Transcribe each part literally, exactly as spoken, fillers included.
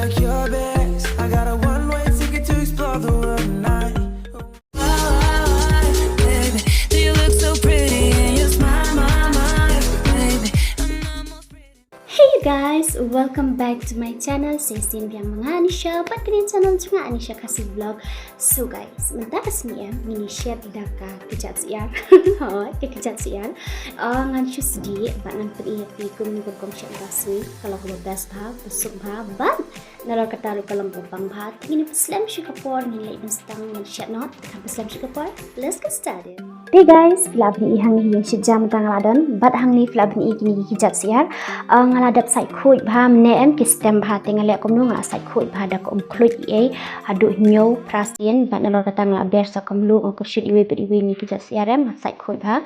Your best. I got a one-way ticket to explore the world tonight. Baby, do you look so pretty in your smile, my, my, baby? I'm almost ready. Hey you guys, welcome back to my channel. Sa shisien biang ma nga Anisha, bad kane ka channel jong nga Anisha Khasi Vlog. So guys, mynta ka sngi em ngin ïa shet da ka kjat syiar. Hooid, ka kjat syiar. Ah, ngan shu sdieh bad ngan pyni ïa phi kumno ka rukom shet da ka sngi. Ka long kaba best bha, ba suk bha, bad nalor kata ruh ka long kaba bang bha. Te ngin ym pynslem shuh ka por, ngin leit ban sdang ngan shet noh. Te khlem pynslem shuh ka por, let's get started. Te guys, phi la pyni hangne ha ïing shet ja mynta nga la don, bad hangne phi la pyni kine ki kjat syiar. Ah, nga la dep sait khuid bha, mynne em ki stem bha, te nga leh kumno, nga la sait khuid bha da ka um khluit ei ei haduh hynñiew phra sien, bad nalor kata nga la ber sa ka mluh, nga kyrshit iwei pa iwei ne ki kjat syiar em, nga sait khuid bha.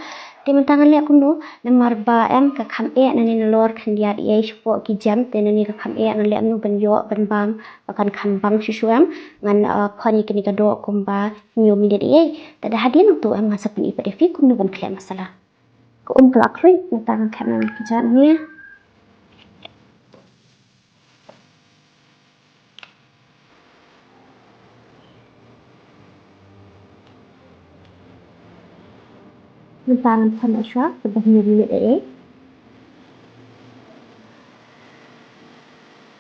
Te mynta ngan leh kumno, namar ba em ka kham eh nangne nalor khyndiat ei ei shapoh ki jem, te nangne ka kham eh, ngan leh kumno ban ïoh ban bang ba kan kham bang shuh shuh em. Ngan, ah, khon ïa kane ka doh kumba hynñiew minit ei ei. Te da hadien nangta em ngan sa pyni pat ïa phi kumno ban khleh masala. Ka um ka la khluit, mynta ngan khleh noh ki kjat hangne. Mynta ngan khon noh shuwa kaba hynñiew minit ei ei.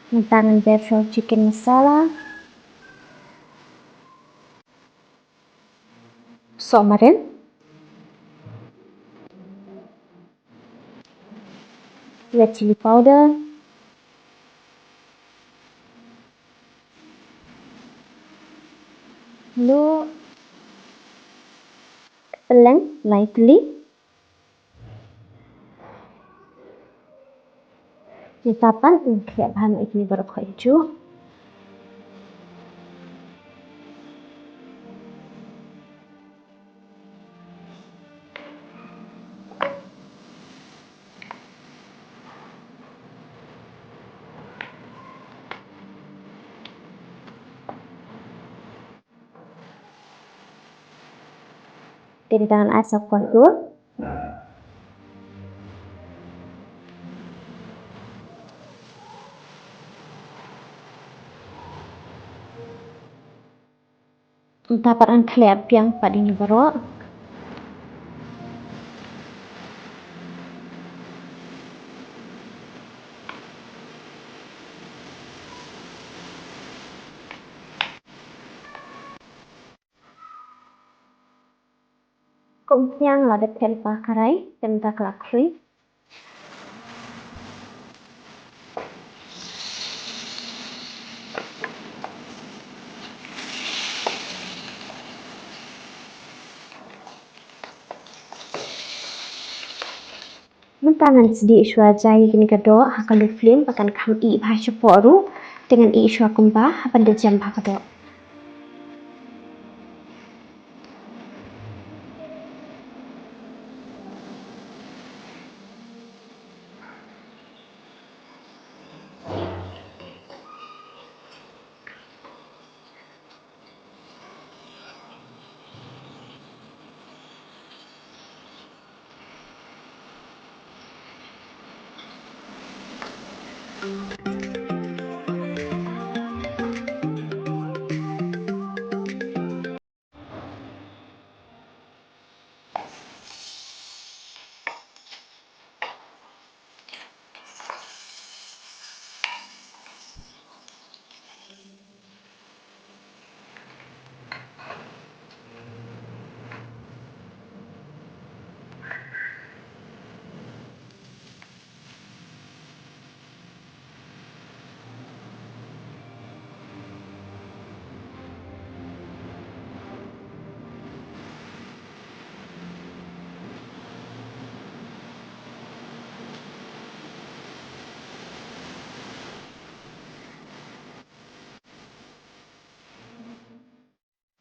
Mynta ngan ber shuwa chicken masala, sohmarin, red chilli powder, mluh, pylleng lai tylli. Mynta pat ngan khleh bha noh ïa kine baroh khohjuh. Te mynta ngan ai sa kwah dur. Mynta pat ngan khleh biang pat ïa kine baroh. Ka umphniang la dep phet lypa ha karai, te mynta ka la khlui. Mynta ngan sdieh shuwa ja ïa kane ka doh ha ka low flame ba kan kham ih bha shapoh ruh. Te ngan ih shuwa kumba haba da jem bha ka doh.